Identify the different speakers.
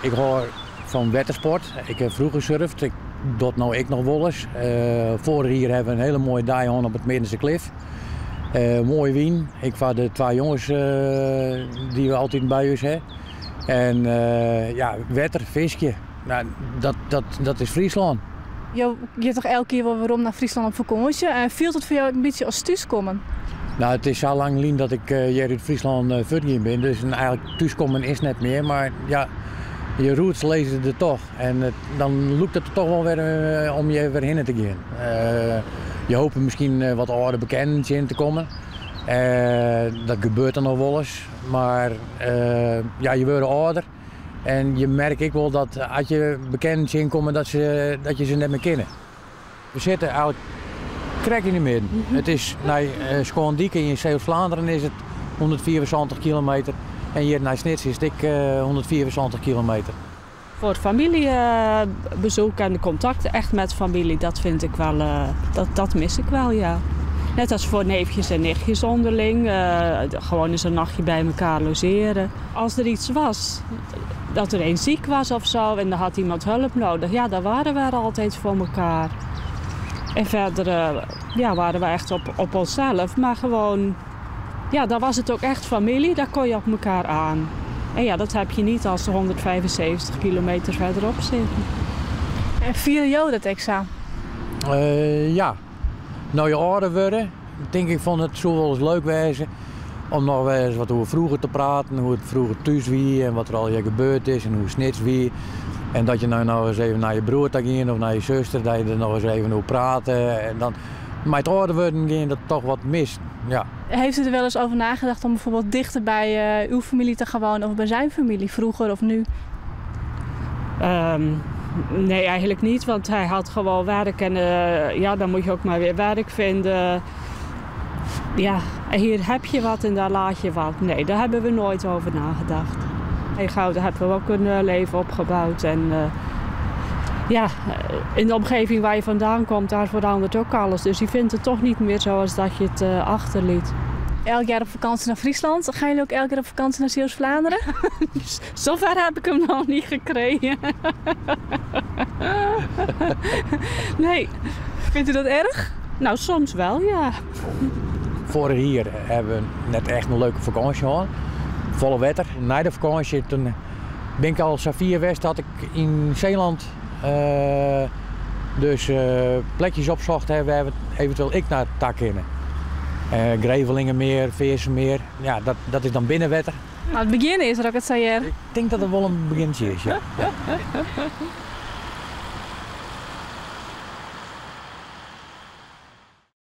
Speaker 1: Ik hâld fan wettersport. Ik ha froeger surft. Ik doch no ek noch wolris. Foarich jier hawwe we in hiele moaie dei hân op it Meernse Klif. Moaie wyn, ek foar de twa jonges dy't we altyd by ús ha. En ja, wetter, fiskje, nou, dat, dat, dat is Fryslân.
Speaker 2: Jo gean toch elk jier wol werom nei Fryslân op fakânsje. En fielt it foar jo ek in bytsje as thúskommen?
Speaker 1: Nou, it is sa lang lyn dat ik hjir út Fryslân fuortgien bin, dus eigenlik thúskommen is net mear. Mar ja, je roots lizze der toch. En dan lûkt it toch wol wer om hjir wer hinne te gean. Je hope miskien wat âlde bekenden tsjin te kommen. Dat gebeurt dan noch wolris. Mar ja, je wurde âlder. En je merke ek wol dat as je bekenden tsjinkomme, dat, se, dat je se net mear kenne. We sitte eigenlik krekt yn de midden. It is nei Schoondijke yn Zeeuws-Vlaanderen is it 175 kilometer. En hjir nei Snits is it ek 175 kilometer.
Speaker 3: Voor familiebezoek en contact echt met familie, dat vind ik wel, dat, dat mis ik wel, ja. Net als voor neefjes en nichtjes onderling. Gewoon eens een nachtje bij elkaar logeren. Als er iets was, dat er een ziek was of zo en dan had iemand hulp nodig, ja, dan waren we er altijd voor elkaar. En verder ja, waren we echt op, op onszelf, maar gewoon, ja, dan was het ook echt familie, daar kon je op elkaar aan. En ja, dat heb je niet als ze 175 kilometer verderop zitten.
Speaker 2: En fiele jo dat ek sa?
Speaker 1: Ja. No je âlder wurde, tink ik fan it soe wolris leuk wêze om noch wer ris wat oer froeger te praten, hoe't it froeger thús wie en wat der allegear gebeurd is en hoe Snits wie. En dat je no noch ris even nei je broer ta gean of nei je suster, dat je der noch ris even oer prate. En dan mei it âlder wurden gean dat toch wat missen. Ja.
Speaker 2: Heeft u er wel eens over nagedacht om bijvoorbeeld dichter bij uw familie te gaan wonen of bij zijn familie, vroeger of nu?
Speaker 3: Nee, eigenlijk niet, want hij had gewoon werk en ja, dan moet je ook maar weer werk vinden. Ja, hier heb je wat en daar laat je wat. Nee, daar hebben we nooit over nagedacht. In Gouda hebben we ook een leven opgebouwd en ja, in de omgeving waar je vandaan komt, daar verandert ook alles. Dus je vindt het toch niet meer zoals dat je het achterliet.
Speaker 2: Elk jaar op vakantie naar Friesland. Gaan jullie ook elk jaar op vakantie naar Zeeuws-Vlaanderen?
Speaker 3: Zover heb ik hem nog niet gekregen. Nee.
Speaker 2: Vindt u dat erg?
Speaker 3: Nou, soms wel, ja.
Speaker 1: Foarich jier hawwe we net echt in leuke fakânsje hân. Folle wetter. Nei de fakânsje toen bin ik al safier west dat ik yn Seeland dus plekjes opsocht ha wêr't we eventueel ek nei ta kinne. Grevelingenmeer, Veersemeer, ja, dat, dat is dan binnenwetter.
Speaker 2: Maar it begjin is der, as ik it sa hear.
Speaker 1: Ik tink dat it wol in begjintsje is, ja. Ja.